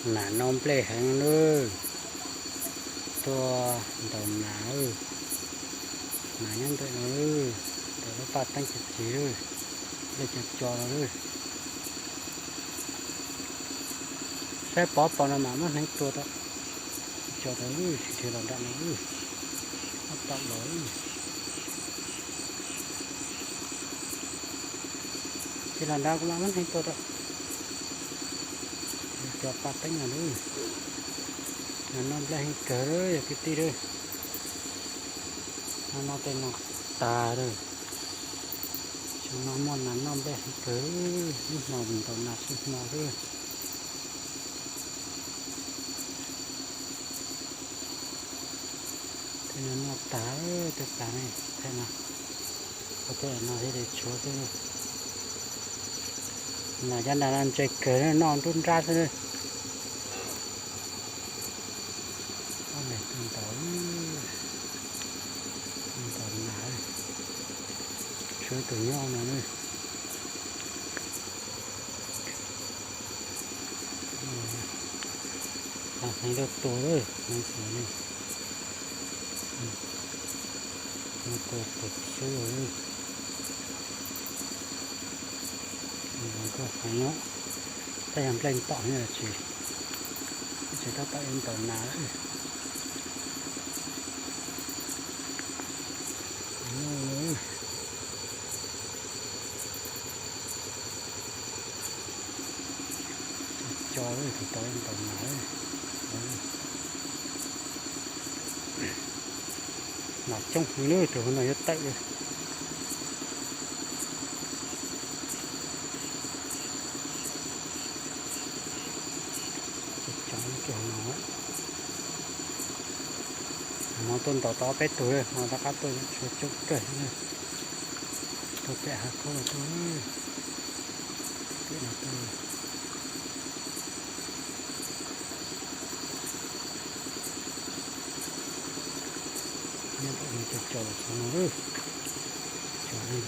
Nas noj nplej heev lawm. Tuaj ntaus nas, nas nyob ntawm no, ntaus lub paj teeb cig cig, nplej co co no. Saib pov pom no mas muab hneev tua tau, co tau, tsis dhia los nram no, muab tau los. Ces los nrad kuv mam muab hneev tua tau. Cov paj teeb no, nas noj nplej heev kawg yog kwv tij lawm. Nas noj tej no tag lawm. Xyoo no muaj nas noj nplej heev kawg, ib hmo ntaus nas tsib hmo xwb. Tej no noj tag, tej tag ne, tej no, tej no thiaj li tshuav xwb. Nas cov nas no ntse kawg, noj nruab nrab xwb. Ob leeg tuaj ntaus, tuaj ntaus nas, tshuav ib tug nyob no. Hneev tuaj tua, hneev xwb, hneev tua tus xwb. Nkauj heev, tab yog nplej tom heev los tsis, tsis tab tom yuav ntaus nas. Co, co tus tau ntaus nas. Nas coob heev, tus hauv no yuav tawm li. Cov no, hmo tuaj ntaus tau peb tug, hmo rov qab tuaj tshuav coob kawg. Tuaj pem hav khaub tuaj, pem no tuaj. Nyob tom no co co los txog no, co li.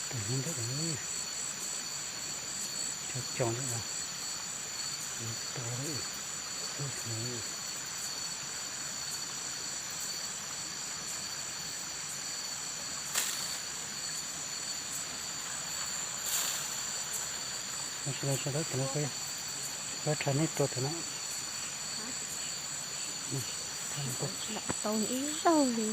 Tus nyob ntawm no, co co ntawm no, to xwb. Sawv daws, sawv daws, tus no, koj rhais hnub tua tus no. Tau ib zaug li.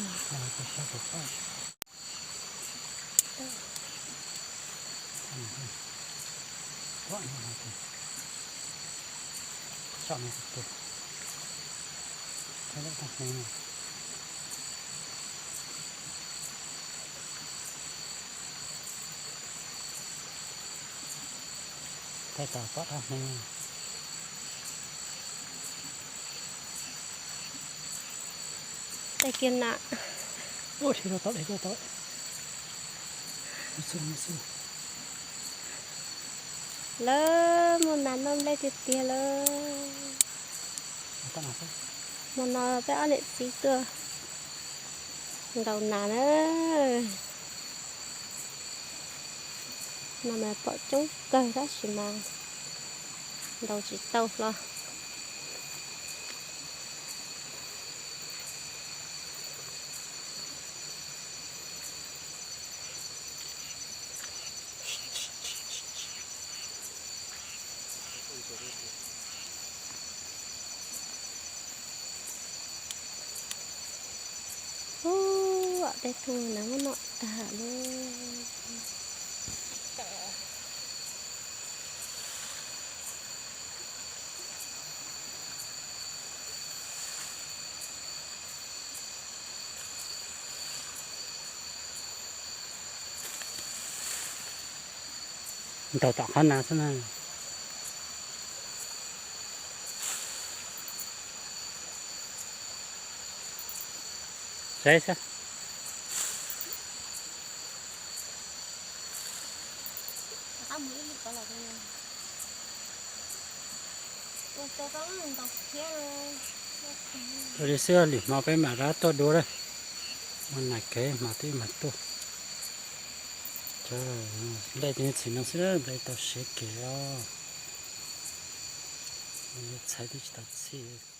Tej tau pom rab hneev. Tej kiag na. Ua, tau, tau, tau. Lawv muaj nas noj nplej tiag tiag lawm. Hmo no peb ob niam txiv tuaj ntaus nas na. No mas pom coob kawg tab sis mas ntaus tsis tau hlo. Ub, tej tug nas muab noj tag lawm. Ntaus tom qhov na xwb na. Saib saib. Ua li xwb, lwm hmo peb mam rov tuaj dua lawm. Muaj nas kev hmo twb mam tuaj. Nplej txhim no xwb, nplej tau siav kiag os. Txhais twb tsis tau txhij.